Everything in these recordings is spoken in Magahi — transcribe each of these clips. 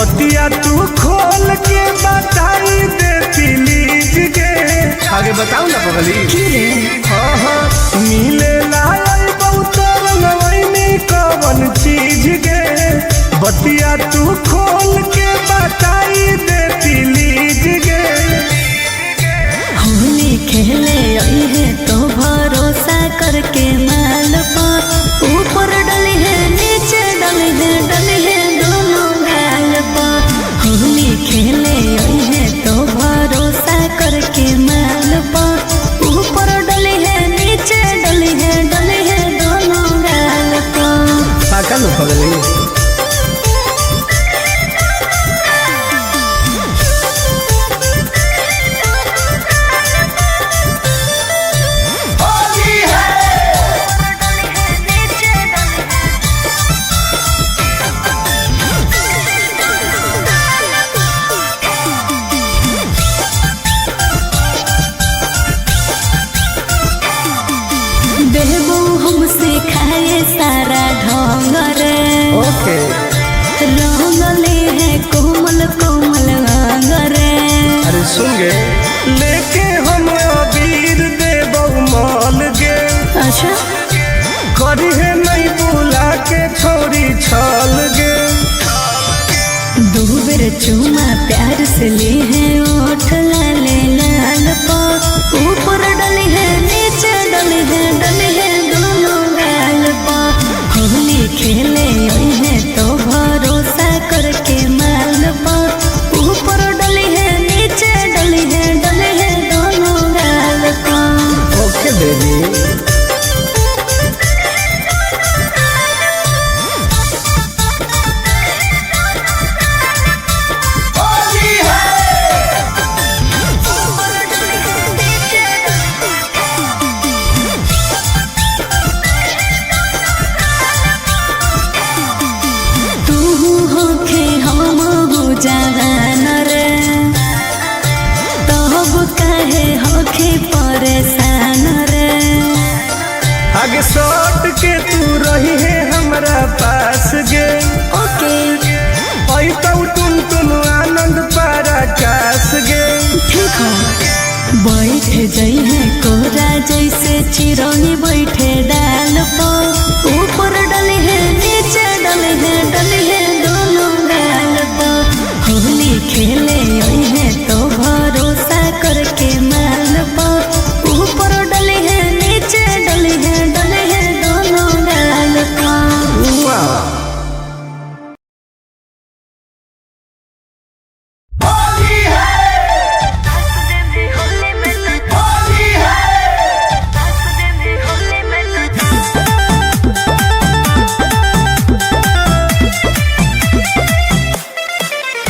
बतिया तू खोल के बताई दे प्लीज गे। आगे बताऊ ना पगली। हाँ हाँ मिले लायल बहुत रंगवैनी कवन चीज गे। बतिया तू खोल के बताई दे प्लीज गे। होली खेले आई है तो भरोसा करके माल पर, ऊपर डली है नीचे डली है डली है दोनों गाल पर। होली खेले आई है तो भरोसा करके माल पर, ऊपर डली है नीचे डली है डली है दोनों गाल पर। पागल हो पगली। देबो हमसे खाए सारा ढोंग रे। ओके। रंगले है कोमल कोमल अंग रे। अरे सुन गे, लेके हम अबीर देबौ माल गे। अच्छा। करी है नहीं बुला के छोरी छाल गे। दो बेर चूमा प्यार से ले है ओठ लाले लाल पा, ऊपर डले है नीचे डले है डले है दोनों गाल पा। होली खेले आई है तो भरोसा करके माल पा, ऊपर डले है नीचे डले है डले है दोनों गाल पा। Okay baby. तू होखे हम हो जवान रे, तब काहे होखे परेशान रे। आगे सट के तू रही है हमरा पास गे। ओके। आई तो तुम तुम आनंद पारा कास गे। ठीक हो। बैठ जाई है कोरा जैसे चिरौनी बैठे डाल पो, ऊपर डले है नीचे डले है डले है दोनों गाल पो। होली खेले आई है तो भरोसा करके माल पो, ऊपर डले है नीचे डले है डले है दोनों गाल पो। वाह।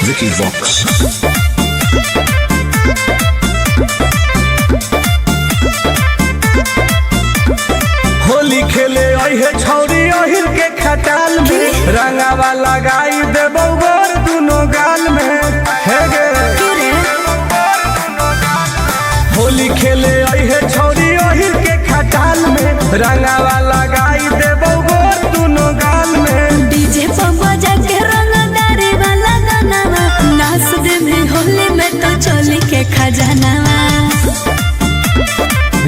Vicky Vox. Holi खेले आई है छौरी अहिर के खटाल में, रंगावा लगाई देबौ गोर दुनो गाल में। हे गे। होली खेले आई है छौरी अहिर के खटाल में, रंगावा लगाई देबौ गोर दुनो गाल में। डीजे पर बजा के रंगदारी वाला गाना, नाच दे में होली में तो चोली के खजाना।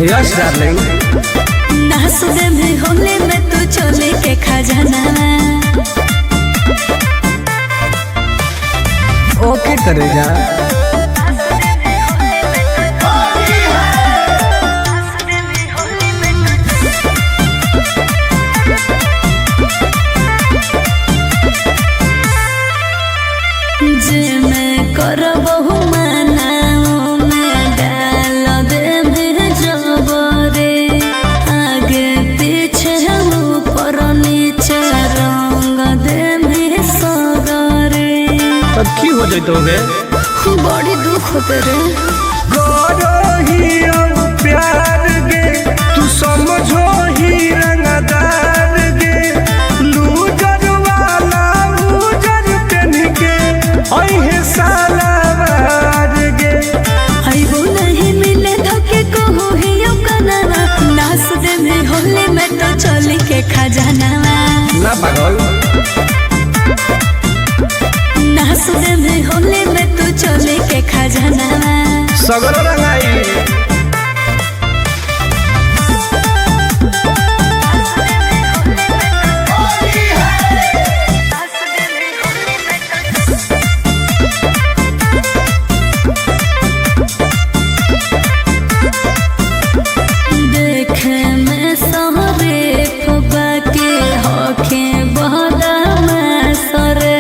Yes darling. नाच दे में होली में तो चोली के खजाना। ओके करेगा। जे मैं करबहु माना मैं डाल दे में जबरे, आगे पीछे ऊपर नीचे रंग दे में सगरे। तब की हो जइतोगे? बड़ी दुख होते रे। करो ही अब प्यार गे, तू समझो ही रंगदार गे। लूजर वाला उजर पेन के अहे साला बार गे। आइबो नहीं मिले धोके कहू ही कनावा, नाच दे में होली में तो चोली के खजाना। ना पागल। नास दे में होली में तू चोली के खजाना। सगरो रंगाई। देखे में सहरे फुबा के होखे बहदा सरे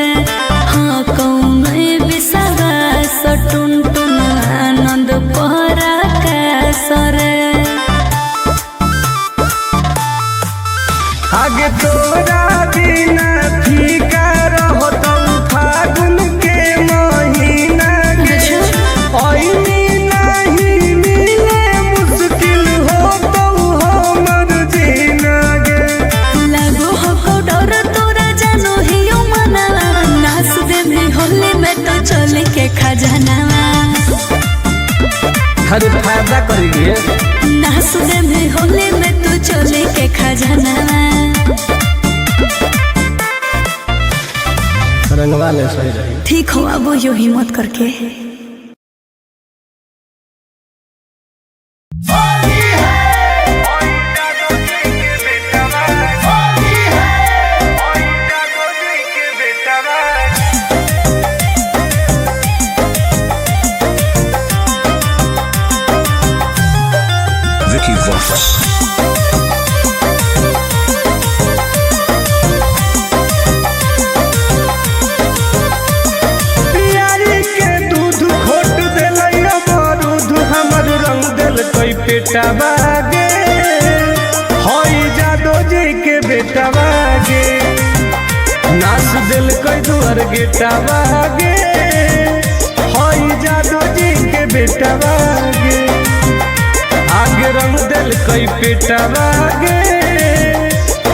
हाँ कौन विश्वास टुन टुन आनंद पहरा का सरे। आगे तोरा बिना फीका रहतौ फागुन के महीना गे। ऐनी नहीं मिले मुश्किल होतौ हमर जीना गे। लागो हो डर तोरा जानो हियो मना नास दे में होली में तो चोली के खजाना। अरे फायदा करिए। नास दे में होली में तू चोली के खजाना। रंगवा ले सही रही। ठीक हो अब यो हिम्मत करके। Vicky Vox. पियारी के दूध खोट देलै बारूद हमर रंग देलकै पेटवा गे। हई जादो जी के बेटवा गे नाच देलकै दुआर गेटवा गे। हई जादो जी के बेटवा गे आगे रंग देलकै पेटवा गे।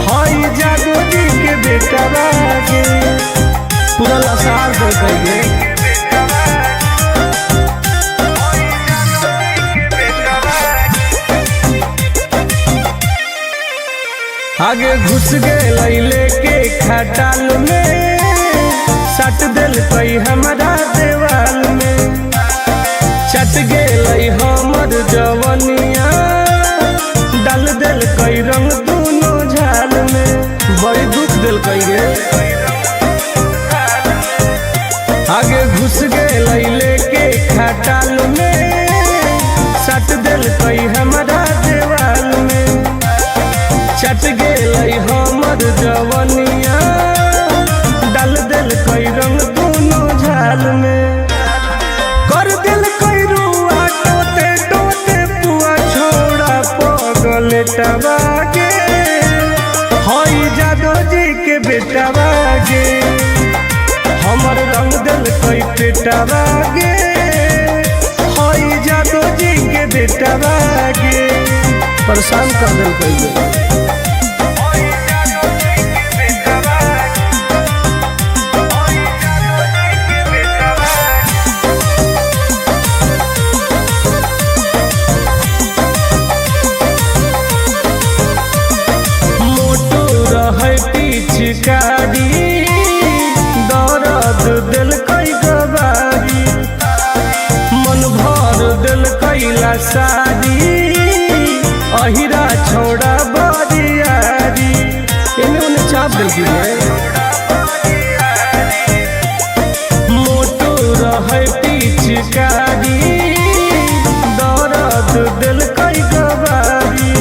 हई जादो जी के बेटवा गे पूरा लसार देलकै गे। आगे घुस गेलै लेके खटाल में सट देलकै हमरा देवाल में। चट गेलै हमर जवनिया डाल देलकै रंग दुनो झाल में। बड़ी दुख देलकै गे। आगे घुस गेलै लेके खटाल में सट देलकै हमरा देवाल में। चट गेलै हमर जवनिया डाल देलकै रंग दुनो झाल में। कर देलकै रुआ टोते टोते पुआ छोड़ा पगलेटवा गे। हई जादो जी के बेटवा गे हमर रंग देलकै पेटवा गे। हई जादो जी के बेटवा गे परेशान कर देलकै गे। मोटू रहै पिचकारी दर्द देलकै गवारी। मन भर देलकै लसारी अहिरा छोड़ा बरियारी। एने ओने चाप देलकै गे। मोटू रहै पिचकारी दर्द देलकै गवारी।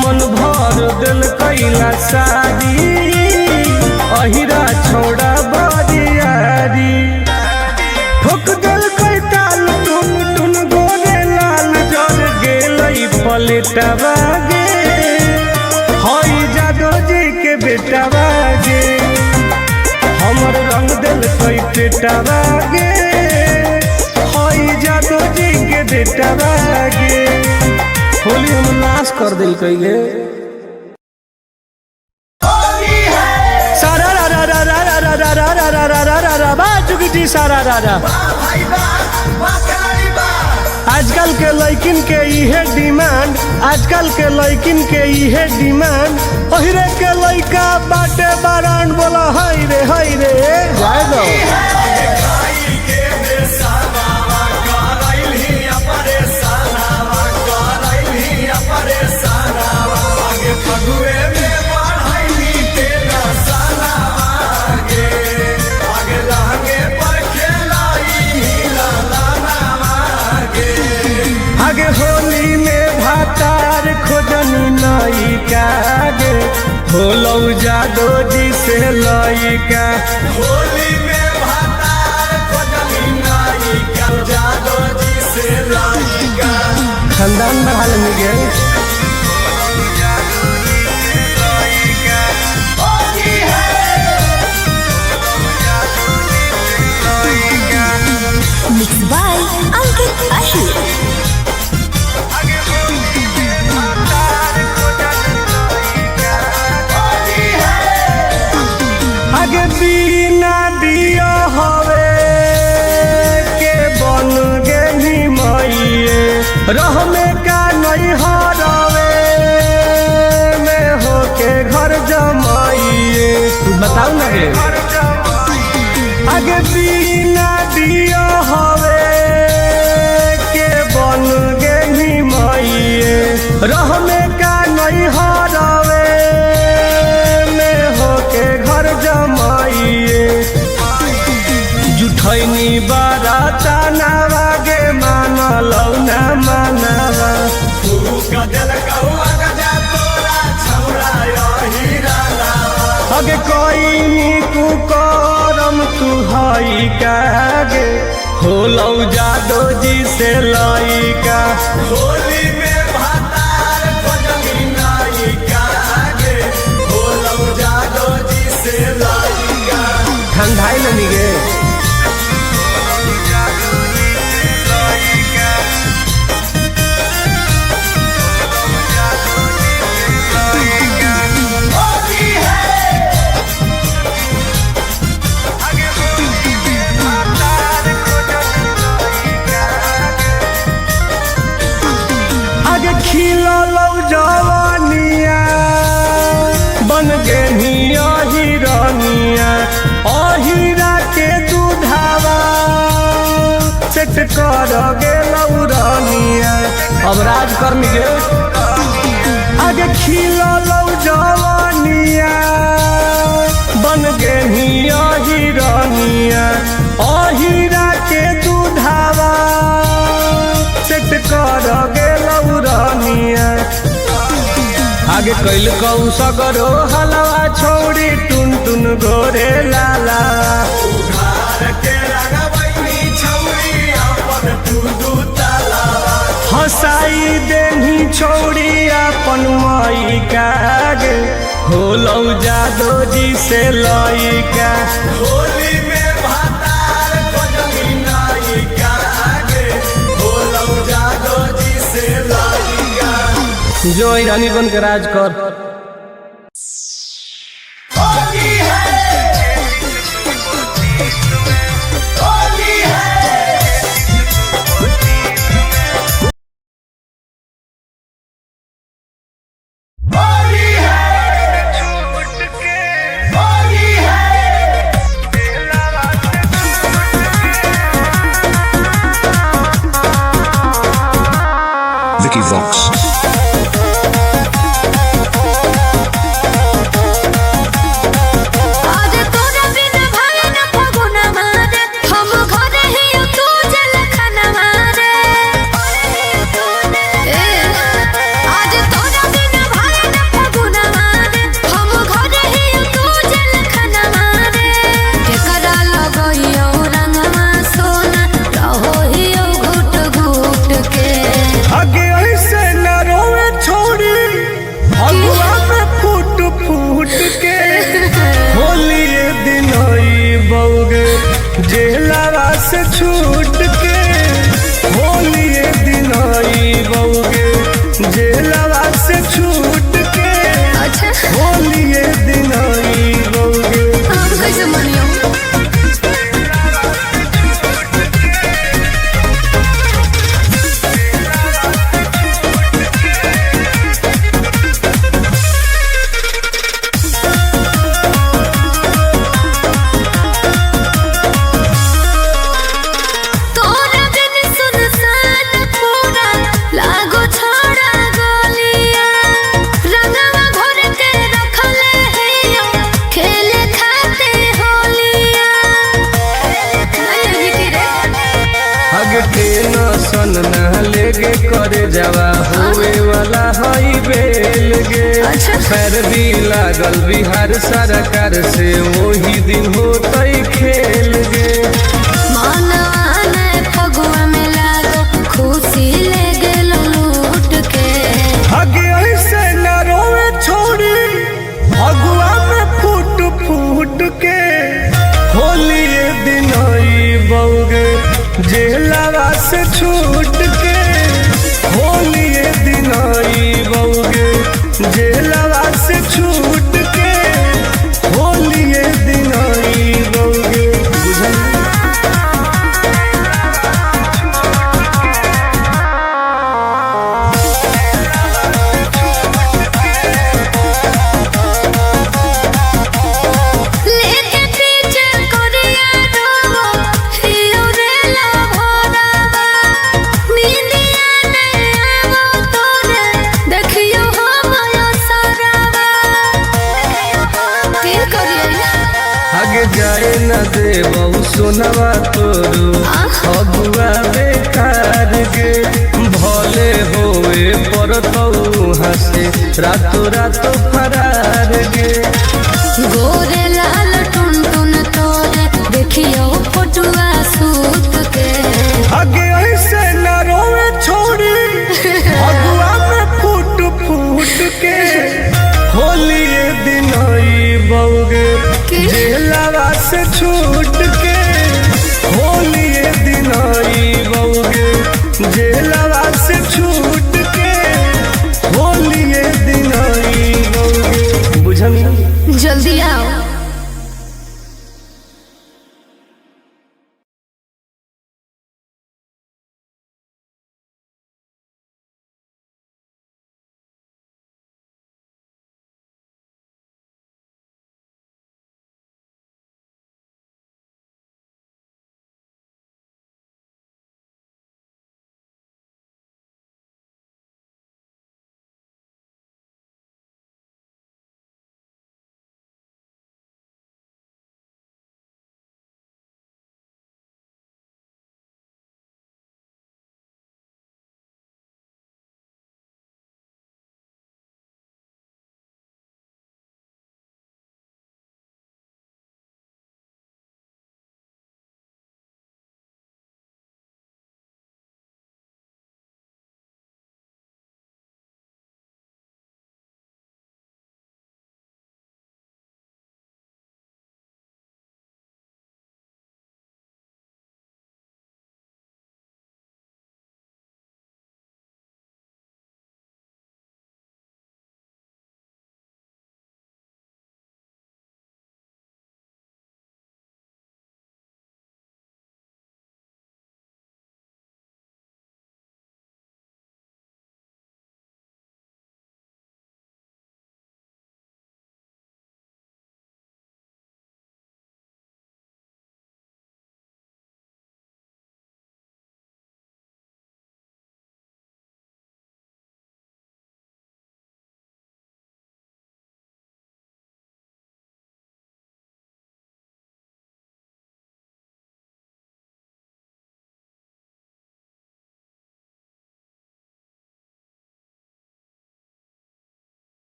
मन भर देलकै लसारी अहिरा छोड़ा बरियारी। ठोक देलकै ताल टुन टुन गोरे लाल जर गेलै पलेटवा गे। हई जादो जी के बेटवा गे हमर रंग देलकै पेटवा गे। हई जादो जी के बेटवा गे होली हम नाश कर देलकै गे। सारा रा रा रा रा रा रा रा रा रा रा रा रा रा बा जुगजी सारा रा रा। भाई बा, वाह खिलाड़ी बा। आजकल के लइकिन के इहे डिमांड, आजकल के लइकिन के इहे डिमांड। ओहिरे के लइका बाटे बारांड, बोला हाय रे हाय रे। जाए दो आगे होली में भातार खोजनी नायिका गे, होलौ जादो जी से लइका। होली में भातार खोजनी नायिका, जादो जी से लइका। खानदान बढ़ा लेनी गे। होली है। मिक्स बाय अंकित अहिर। होली है। आगे बिना दिया हवे के बन गेली मइए, रहमे का नहीं हरवे में होके घर जमाइए। तू बताऊ ना गे। आगे बिना दिया हवे के बन गेली मइए, रहमे का नहीं हरवे में होके घर जमाइए। जुठैनी बाराता नावागे मानलौ ना मानवा। गजल कौआ गजा तोरा छौरा हीरा लावा। अगे कोई कुकरम तू हई कागे, होलौ जादो जी से लइका। होली में भातार खोजनी नायिका गे, होलौ जादो जी से लइका। ठंडाई लनी गे। होली है। आगे खिललौ जवानिया, बन गेनी अहिरनिया, अहिरा के दूधावा सेट कर गेलौ रनिया। अब राज करनी गे। आगे खिललौ जवानिया, बन गेनी अहिरनिया, अहिरा के दूधावा सेट कर गेलौ रनिया। आगे कैल कौ सगरो हलवा छौड़ी टुन टुन गोरे लाला। उघार के रंगवैनी छौरी अपन तू दू तालावा। हंसाई देनी छौड़ी अपन माई गे, होलौ जादो जी से लइका। होली में भातार खोजनी नायिका गे, होलौ जादो जी से लइका। जो रानी बन के राज कर। होली है। होली है। होली है। होली है। Vicky Vox. आज तोरा बिना भाई न फगुना मारे, हम घरे ही तू जल खाना मारे। आज तोरा बिना भाई न फगुना मारे, हम घरे ही तू जल खाना मारे। केकरा लगइयो रंगवा सोना, रहो हियो घुट घुट के। आगे ऐसे न रोवे छोड़ी अगुआ में फूट फूट के। होली ये दिन बउगे जेलावा से छूट के। होली ये दिन बउगे जेलावा से छूट के। अच्छा होली ये दिन बउगे। हम कैसे मनियो। आगे टेंशन ना लेगे करे जावा होवे वाला हई बेल गे। अच्छा। पैरवी लागल बिहार सरकार से वही दिन होतई खेल गे। मनवा ने फगुआ में लागो खुशी ले गेलो लूट के। आगे ऐसे न रोवे छोड़ी अगुआ में फूट फूट के। होली दिन आई बउगे जेलावा से छूट के। होली दिन आई बउगे जेलावा से छूट के। होली दिन आई बउगे। बुझल? लेके पीछे कोरिया रोवो हियो रे ला भोरावा। नींदिया ने आवो तोरे देखियो हम सारावा। के करिया आगे जाए न देबऊ सोनवा तोरू अगुआ बेकार गे। भले होवे परतऊ हंसे रातो रातो फरार गे। गोरे लाल टुन टुन तोरे देखियो फोटुआ सूत के। आगे ऐसे न रोवे छोड़ी अगुआ में फूट फूट के। होली दिन आई बउगे की? जेलावा से छूट के। होली दिन आई बउगे जेलावा से छूट के। होली दिन आई बउगे। बुझल? जल्दी आओ।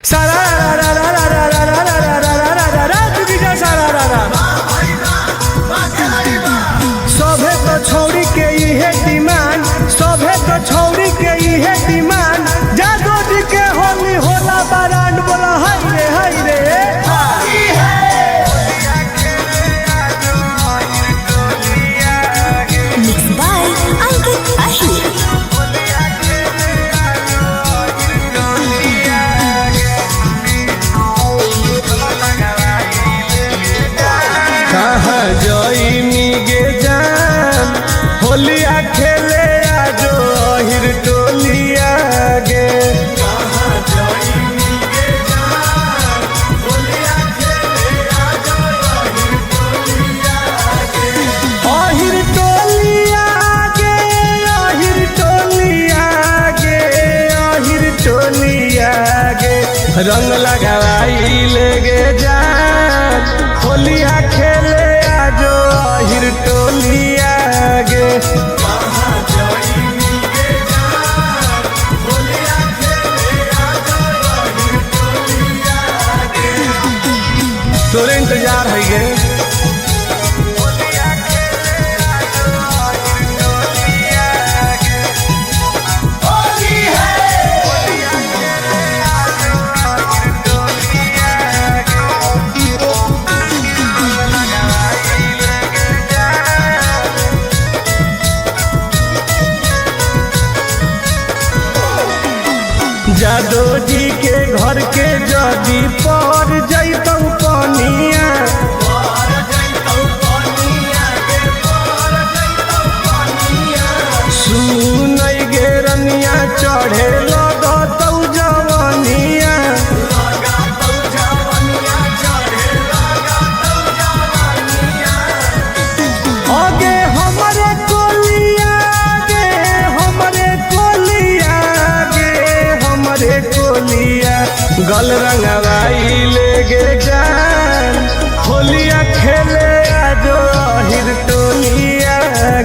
सारा रा रा रा रा रा रा रा रा रा रा रा रा रा चुकी जा सारा रा रा। सभे तो छौरी के इहे डिमांड, सभे तो छौरी के इहे डिमांड, जादो जी के होली होला बरांड। बोला हाय रे हाय रे। मिक्स बाय अंकित अहिर। कहाँ जइनी गे जान होलिया खेले आजो अहिर टोलिया गे। अहिर टोलिया गे, अहिर टोलिया गे, अहिर टोलिया गे, रंग लगावाई ले गे जान होलिया खेले आजो अहिर टोलिया गे। तोरे इंतजार है गे। होली है। जादो जी के घर के जदी पर जैतौ पनिया, सुनै गे रनिया चढ़े लगतौ जवनिया। अगे हमरे कोलिया गे, हमरे कोलिया गे, हमरे कोलिया, गल रंगवाई ले गे जान होलिया खेले आजो अहिर टोलिया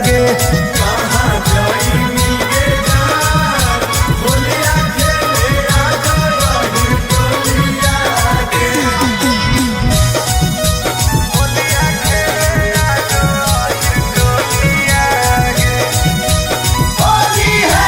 गे। होली है।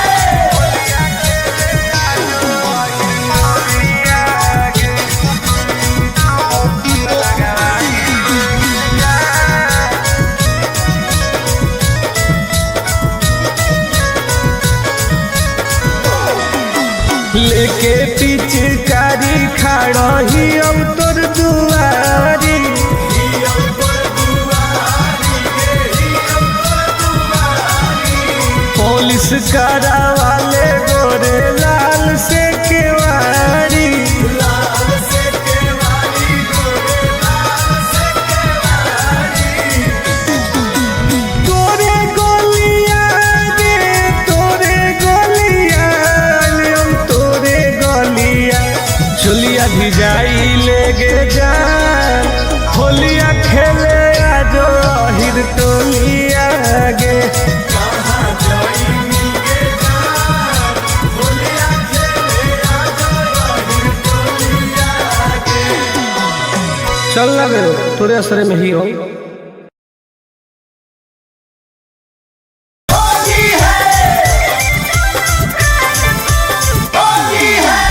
लेके पिचकारी खाड़ही अब तोर दुआरी, पुलिस करावाले गोरे लाल से केवारी। तोरे गोलिया रे, तोरे गोलिया, हम तोरे गोलिया, चुलिया भिजाई ले गे जान होलिया खेले आजो अहिर टोलिया गे। चल ना गे, तोरे असरे में ही हो। होली है। होली है।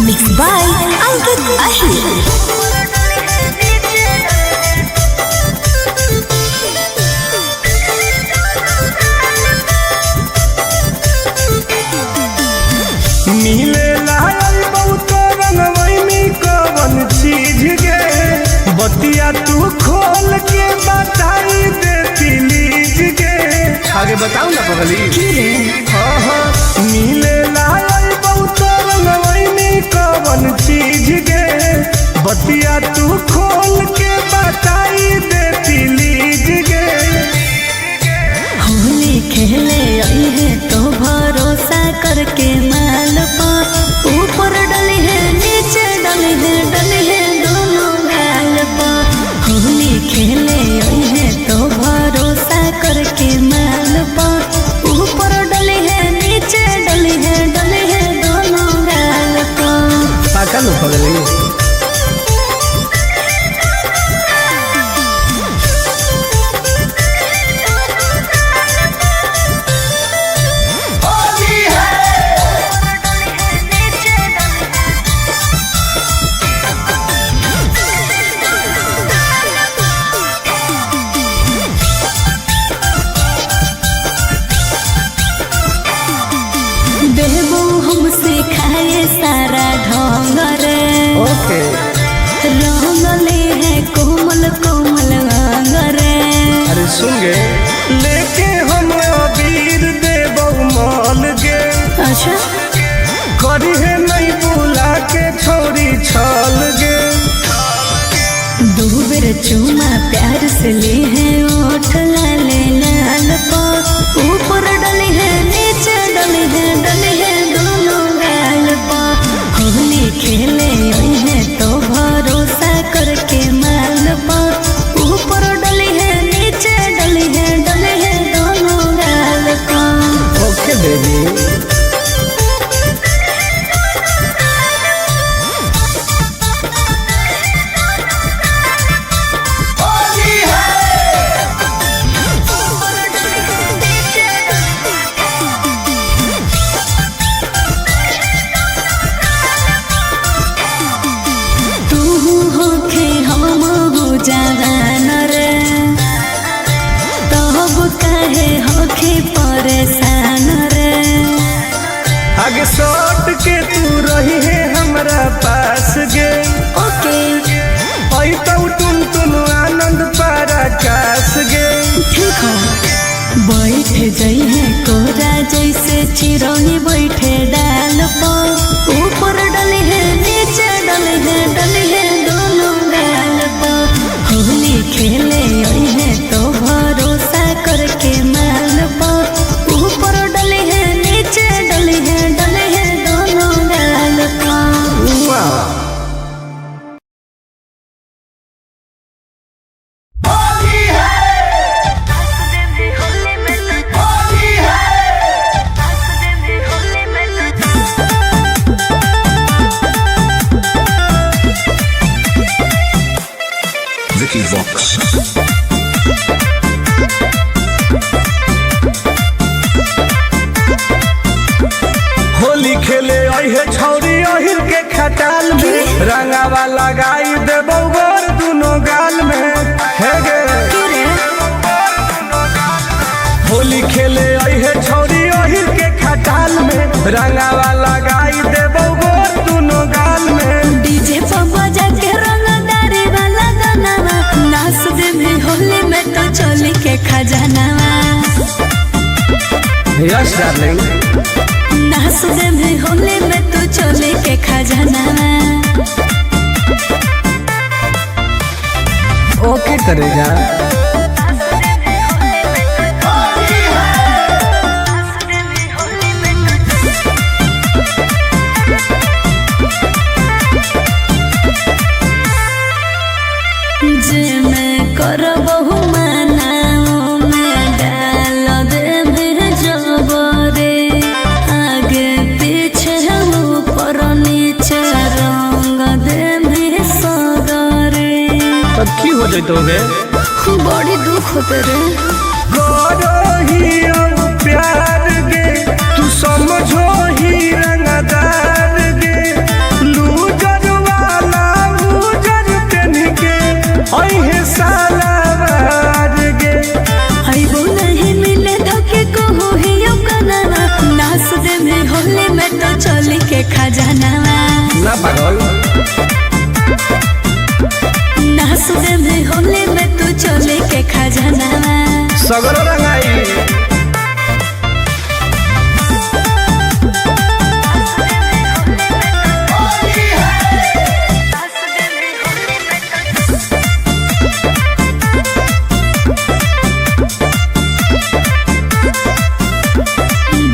मिक्स बाय अंकित अहिर। मिले लाल बहुत रंगवैनी कवन चीज गे, बतिया तू खोल के बताई दे प्लीज गे। आगे बताऊ ना पगली। हाँ हाँ, मिले लाल बहुत रंगवैनी कवन चीज गे, बतिया तू खोल के बताई दे प्लीज गे। होली खेले आई है तो भरोसा करके माल पा, ऊपर डली है नीचे डली है, डली है दोनों गाल पा। होली खेले आई है तो भरोसा करके माल पा, ऊपर डली है नीचे डली है, डली है बेर चूमा प्यार से ले है ओठ लाले लाल पा, ऊपर डले है नीचे डले है डले है दोनों गाल पा। होली खेले आई है तो भरोसा करके माल पा, ऊपर डले है नीचे डले है डले है दोनों गाल पा। Okay baby. Holi है। तू होखे हम हो जवान रे, तब काहे होखे परेशान रे। आगे सट के तू रही है हमरा पास गे। ओके। आई तो टुन टुन आनंद पारा कास गे। ठीक हो बैठ जई है कोरा जैसे चिरौनी बैठे डाल पा, ऊपर डले है नीचे डले है डले है दोनों गाल पा। होली खेले आई है तो भरोसा करके माल पा, ऊपर डले है नीचे डले है डले है दोनों गाल पा। वाह। होली है। होली है। Vicky Vox. Holi खेले आई है छौरी अहिर के खटाल में, रंगावा लगाई देबौ गोर दुनो गाल में। हे गे। होली खेले आई है छौरी अहिर के खटाल में, रंगावा लगाई देबौ गोर दुनो गाल में। डीजे पर बजा के रंगदारी वाला गाना, नाच दे में होली में तो चोली के खजाना। Yes darling. नाच दे में होली में तो चोली के खजाना। ओके करेगा। होली है। जे मैं करबहु माना मैं डाल दे मेरे जबरे, आगे पीछे ऊपर नीचे रंग दे मेरे सगरे। तब की हो जइतोगे? बड़ी दुख होते रे। करो ही अब प्यार गे, तू समझो ही रंगदार गे, लूजर वाला लूजर पहन के अहे साला वार गे। आइबो नहीं मिले धोके कहू ही कना, नाच दे में होली में तो चोली के खजाना। ना पागल। नाच दे में होली में तो चोली के खजाना। सगरो रंगाई। होली है।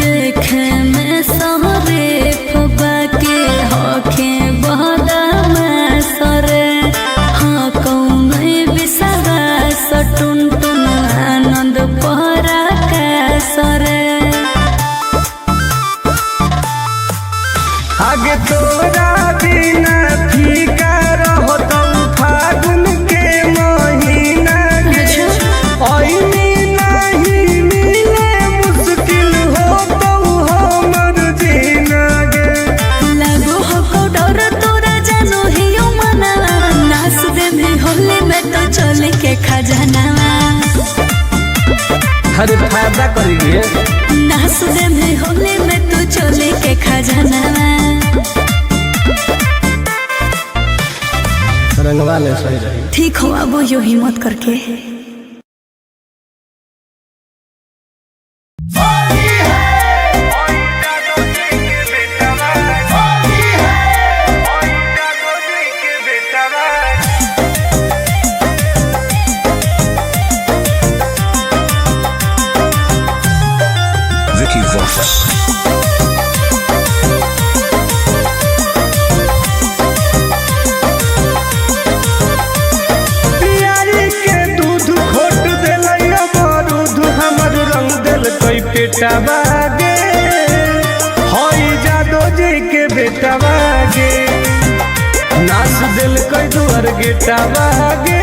देखे में सहरे फुबा के होखे बहदामा सरे, हाँ कौन विश्वास टुन टुन आनंद पहरा का सरे। आगे तोरा बिना फीका रहतौ फागुन के महीना गे। ऐनी नहीं मिले मुश्किल होतौ हमर जीना गे। लागो हो डर तोरा जानो हियो मना, नाच दे में होली में तो चोली के खजाना। अरे फायदा करेंगे। नाच दे में होली में तो चोली के खजाना। रंगवा ले सही रही। ठीक हो अब यो हिम्मत करके। होली है। होली है। पेटा बागे, हई जादो जी के बेटा बागे। नाच दिल कई दुआर गेटा बागे,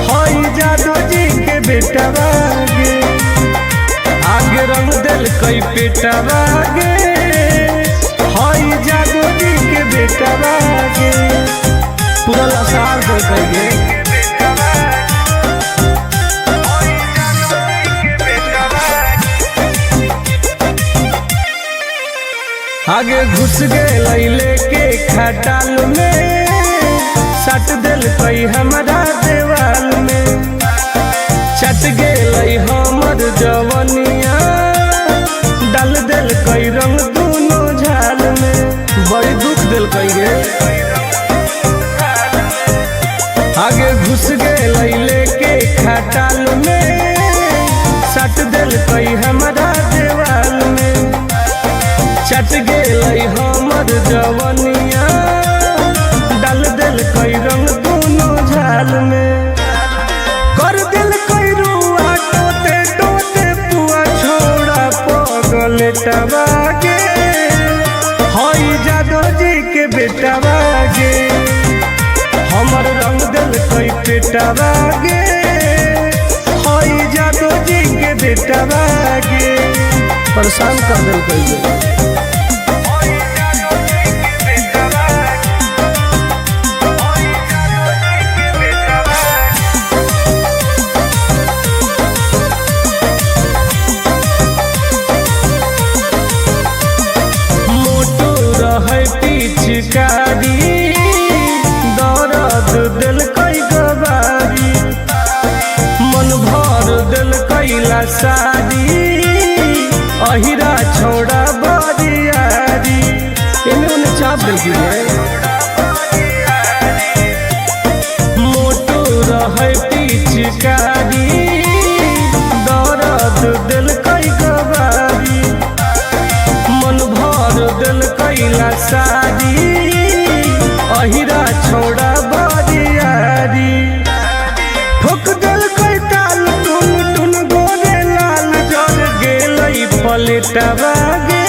हई जादो जी के बेटा बागे। आगे रंग दिल कई पेटा बागे, हई जादो जी के बेटा बागे। पूरा लसार दे कई गे। आगे घुस गए लेके खटाल में, सट दिल कई हमारा देवाल में। चट गए हमर जवनिया, डाल दिल कई रंग दोनों झाल में। बड़ी दुख दिल कई गे। आगे घुस गए लेके खटाल में, सट दिल कई हमारा देवाल में। चट गेलै हमर जवनिया, डाल दिल कई रंग दोनों झाल में। कर दिल कई रुआ टोते टोते पुआ, छोड़ा पगल टबागे, हई जादो जी के बेटा बागे। हमर रंग दिल कई पेटा बागे, हई जादो जी के बेटा बागे। परेशान कर दिल कई गे। पिचकारी दर्द दिल कई गवारी, मन भर दिल कैला सारी, अहिरा छोड़ा बरियारी। एने ओने चाप दिल की रे। मोटू रहे पिचकारी दर्द दिल कई गवारी, मन भर दिल कैला सारी, अहिरा छोड़ा बरियारी। ठोक दिल कई ताल टुन टुन गोरे लाल, जर गेलै पलेटा बागे,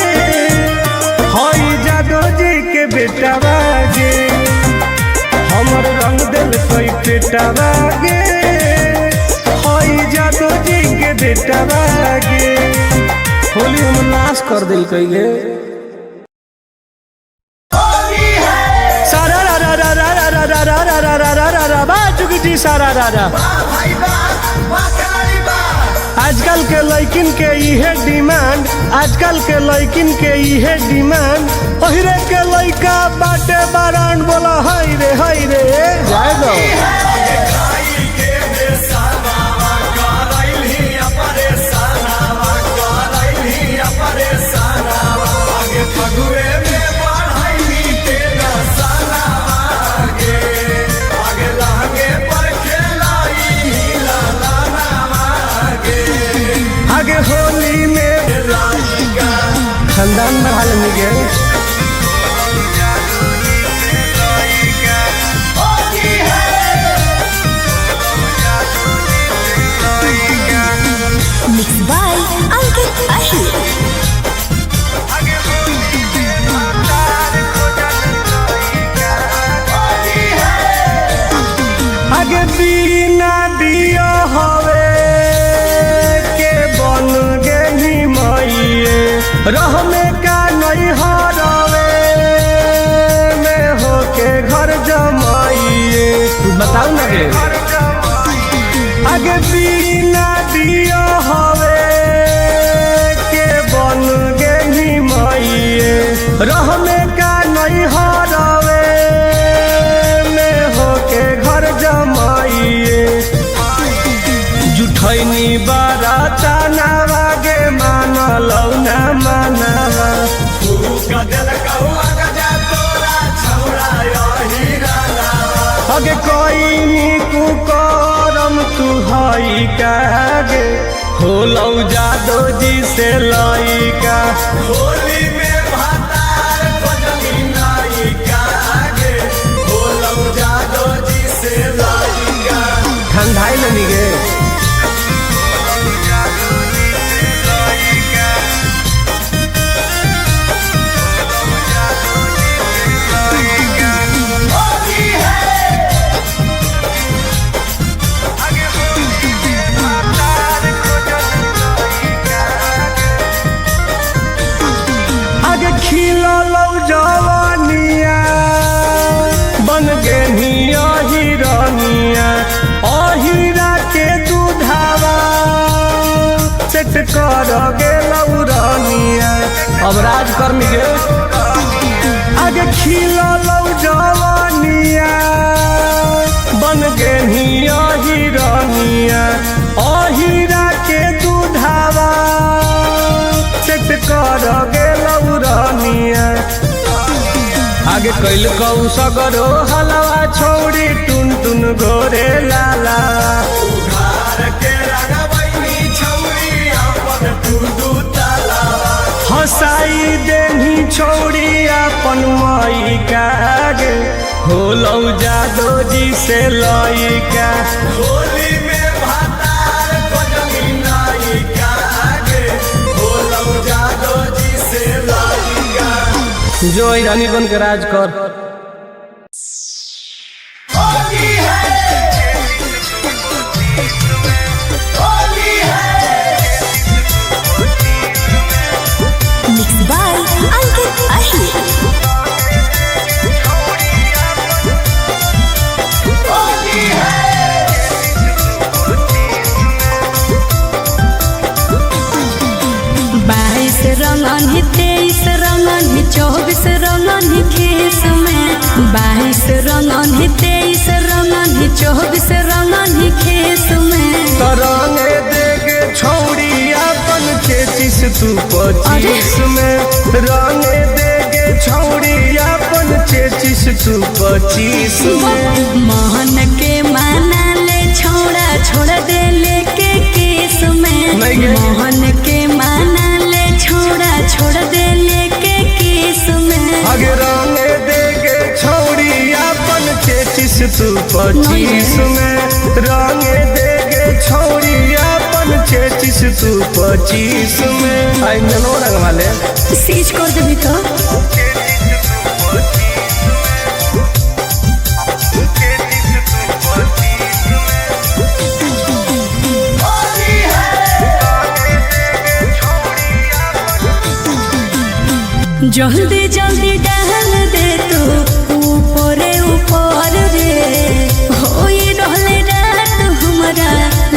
हई जादो जी के बेटा बागे। हमर रंग दिल कई पेटा बागे, हई जादो जी के बेटा बागे। होली हम नाश कर दिल कई गे। सारा रा रा रा रा रा रा रा रा रा रा रा रा रा बा चुकी सारा रा रा। आजकल के लइकिन के इहे डिमांड, आजकल के लइकिन के इहे डिमांड, ओहिरे के लइका बाटे बारांड। बोला हाय रे हाय रे जाए दो। आगे होली में खानदान बढ़ा लेंगे। Mix by Ankit Ahir. आगे बिना दिया हवे के बन गेली मइए, रहमे का नहीं हरवे में होके घर जमाइए। बताऊ ना गे। आगे बिना दिया हवे के बन गेली मइए, रहमे का नहीं हरवे में होके घर जमाइए। जुठैनी बाराता नावागे मानलौ ना मानवा, अगे कोई कुकरम तू हई कागे, होलौ जादो जी से लइका। होली में भातार खोजली नायिका गे, होलौ जादो जी से लइका। ठंडाई लेनी गे। कर गेलौ रनिया। अब राज कर्मी के आगे खिललौ जवानिया, बन गेनी अहिरनिया, अहिरा के दूधावा सेट कर गेलौ रनिया। आगे कैल कौ सगरो हलवा छौड़ी टुन टुन गोरे लाला। उघार के रंगवैनी छौरी अपन तू दू ताला। हंसाई देनी छौड़ी अपन माई कागे, होलौ जादो जी से लइका। होली में भातार खोजली नायिका गे, होलौ जादो जी से लाइका। जो रानी बन के राज कर। होली है, होली है। मिक्स बाय अंकित अहिर। होली है। 22 रंगन ही 23 रंगन ही 24 रंगन ही खेस में, 22 रंगन ही 23 रंगन ही 24 रंगन ही खेस में। तरंगे देगे छौड़ी अपन चेचिस तू 25 में, रंगे देगे छौड़ी अपन चेचिस तू 25 में। मोहन के माना ले छोड़ा छोड़ दे लेके केस में, नहीं गे। मोहन के माना ले छोड़ा छोड़ दे लेके केस में। आगे रंगे देगे छौड़ी अपन चेचिस तू 25 में, रंगे देगे छौड़ी अपन चेचिस तू 25 में। आई ननो रंग वाले सीज कर देबी तो। होली है। जल्दी जल्दी डाल दे तू ऊपरे ऊपर रे, होई रहले रात हमरा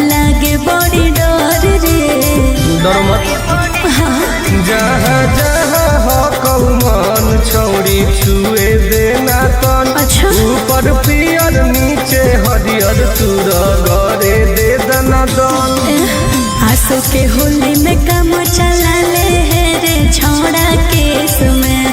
लागे बड़ी डर रे। डरो मत। जहाँ जहाँ हो कौमन छौड़ी छुए देना तन, अच्छा। ऊपर पियर नीचे हरियर तूर गरे दे दना दन। आंसू के होली में कम चला ले है रे छोड़ा केस में,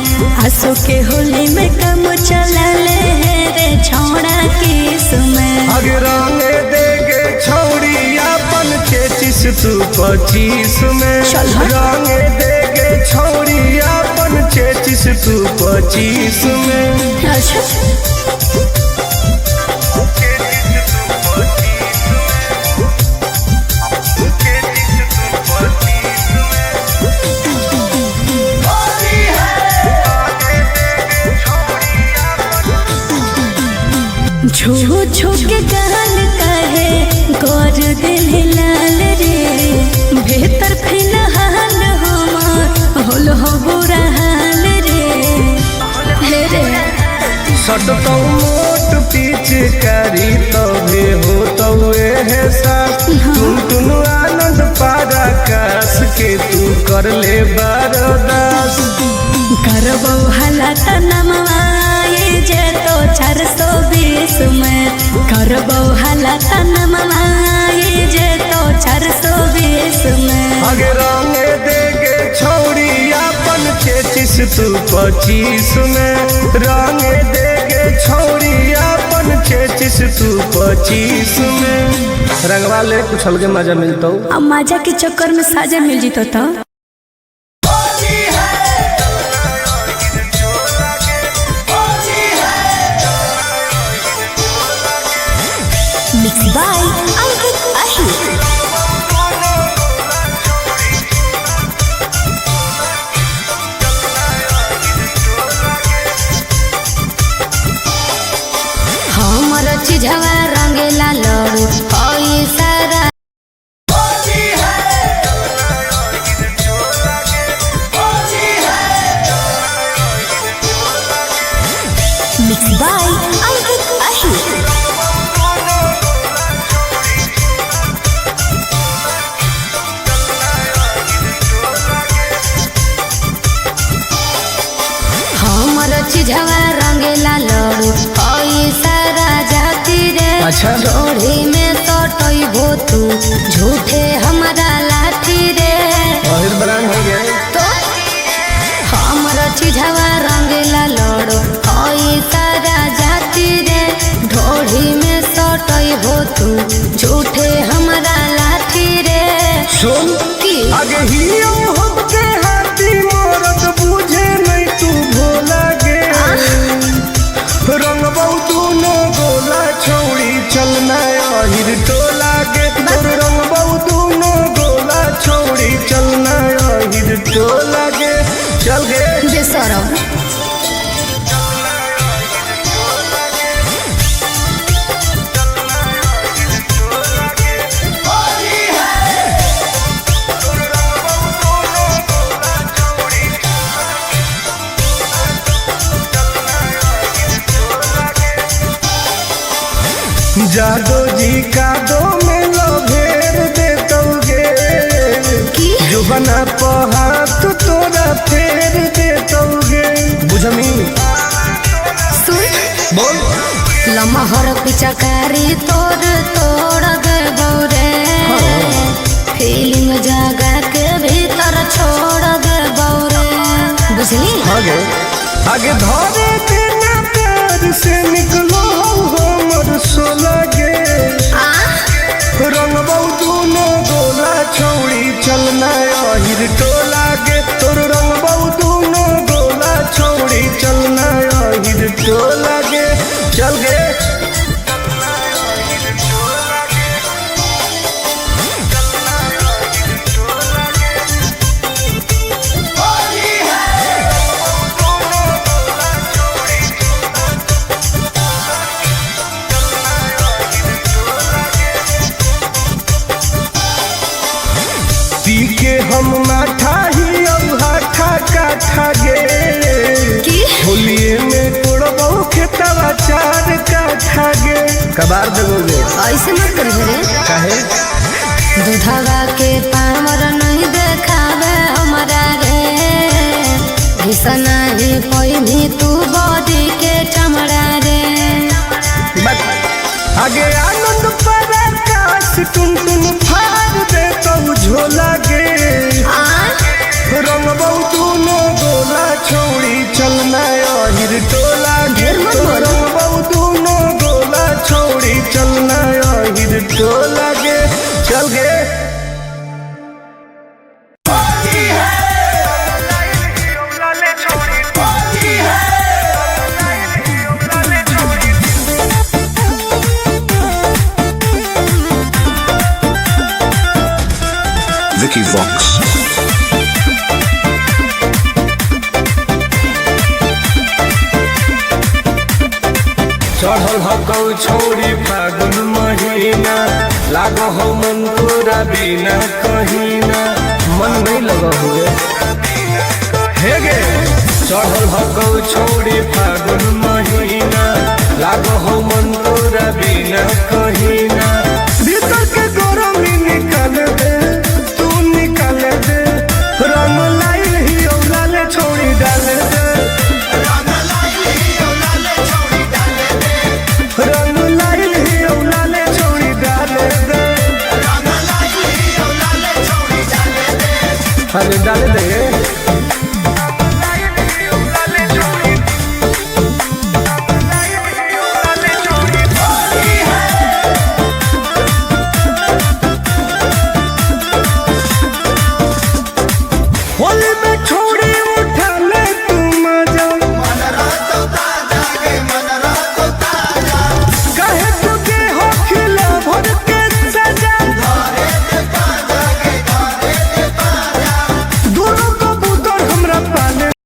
आंसू के होली में कम चला ले है रे छोड़ा केस में। आगे रंगे देगे छौड़ी अपन चेचिस तू 25 में, चल हट। रंगे देगे छौड़ी अपन चेचिस तू 25 में। अच्छा। होली है। छू छू के गाल कहे कर दिल लाल रे, भीतर फिलहाल हमार होल हो बुरा हाल रे, हे रे। सटतौ मोट पिचकारी तबे हो तौ एहसास, तुम तुम आनंद पारा कास के तू कर ले बरदास। करबो हला तनमवाए जे तो 420 में, करबो हला तनमवाए जे तो 420 में। आगे रंगे देगे छौड़ी अपन चेचिस तू 25 में, रंगे देगे छौड़ी अपन चेचिस तू 25 में। रंगवा ले कुछ अलगे मजा मिलतौ। अब मजा के चक्कर में साजा मिल जीतो तो। होली है। होली है। मिक्स बाय अंकित अहिर। हमर चिझवा रंगेला लड़ू हई सारा। होली है। होली है। मिक्स बाय अंकित अहिर। अच्छा। ढोढ़ी में सटैबो तू झूठे हमारा लाठी रे। अहिर ब्रांड हो गए। तो हमर चिझवा रंगेला लड़ो हई सारा जाति रे। ढोढ़ी में सटैबो तू झूठे हमारा लाठी रे। सुन, की? आगे ही हमके हाथी मोरत बुझे नहीं तू भोला गे। रंग दूनो गोला छौड़ी चलना अहिर टोला गे। तोर रंग दूनो गोला छौड़ी चलना अहिर टोला गे। चल गे। बेसरम। होली है। जादो जी का दो में लभेर दे गे। की? जो बना पहात तोरा फेर दे गे। बुझमी? सुन। बोल। लमहर पिचकारी तोड़ तोड़ देबौ रे। फीलिंग जगा के भीतर छोड़ देबौ रे, बुझली? आगे आगे धरे देना प्यार से निकलो हमर सोला गे। आ रंग दूनो गोला छौड़ी चलना अहिर टोला गे। तोर रंग दूनो गोला छौड़ी चलना अहिर टोला गे। चल गे। होली है। पी के हम माठा ही अब हाठा काठा गे। की? होलिये में कोड़बो खेतवा चार काठा गे। कबार देबोगे। ऐसे मत करी रे। काहे? दूधवा के पावर नहीं देखावे हमरा रे। घिसना ही पैनी तू बॉडी के चमड़ा रे। बस आगे आनंद पराकाश टुन टुन फाड़ दे तो झोला गे। आ रंग दूनो गोला छौड़ी चलना अहिर टोला गे। ढेर मत बोल। रंग दूनो गोला छौड़ी चलना अहिर टोला गे। चल गे। होली है। होली है। Vicky Vox. चढ़ल हकौ छौरी फागुन महीना, लागो हो मन तोरा बिना कहीना। मन नहीं लगा हुए हे गे। चढ़ल हकौ छौरी फागुन महीना।